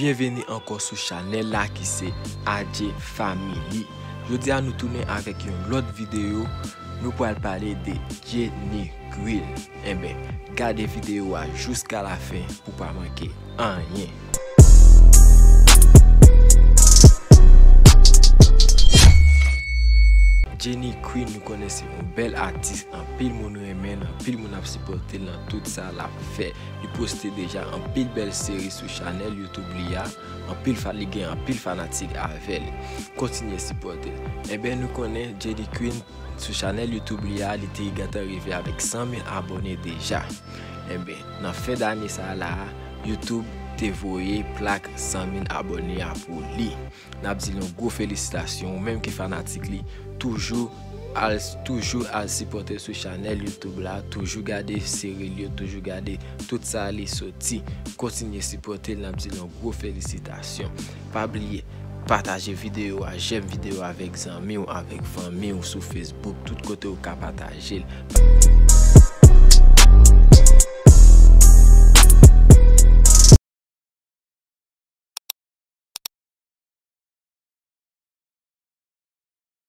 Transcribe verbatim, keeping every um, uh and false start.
Byenveni ankò sou chanèl la ki se Adje Family. Jodi a nou tounen avèk yon lòt videyo. Nou pral pale de Jenny Queen. Enben, gade videyo a jiska la fen pou pa manke anyen. Jenny Queen, nou konnen se yon bèl atis, anpil moun renmen l, anpil moun ap sipòte l nan tout sa l ap fè. Li poste deja anpil bèl seri sou chanèl YouTube li a. Anpil fa-, li gen anpil fanatik avè l. Kontinye sipòte l. Enben, nou konnen Jenny Queen sou chanèl YouTube li a, li te gentan rive avèk san mil abòne deja. Enben, nan fen dane sa a la a, YouTube te voye plak san mil abòne a pou li. N ap di l yon gwo felisitasyon, ou menm ki fanatik li, toujou al, toujou al sipòte l sou chanèl YouTube la, toujou gade seri l yo, toujou gade tout sa li soti. Kontinye sipòte l, n ap di l yon gwo felisitasyon. Pa bliye, pataje videyo a, jèm videyo a avèk zanmi w, avèk fanmi w sou Facebook, tout kote w ka pataje l.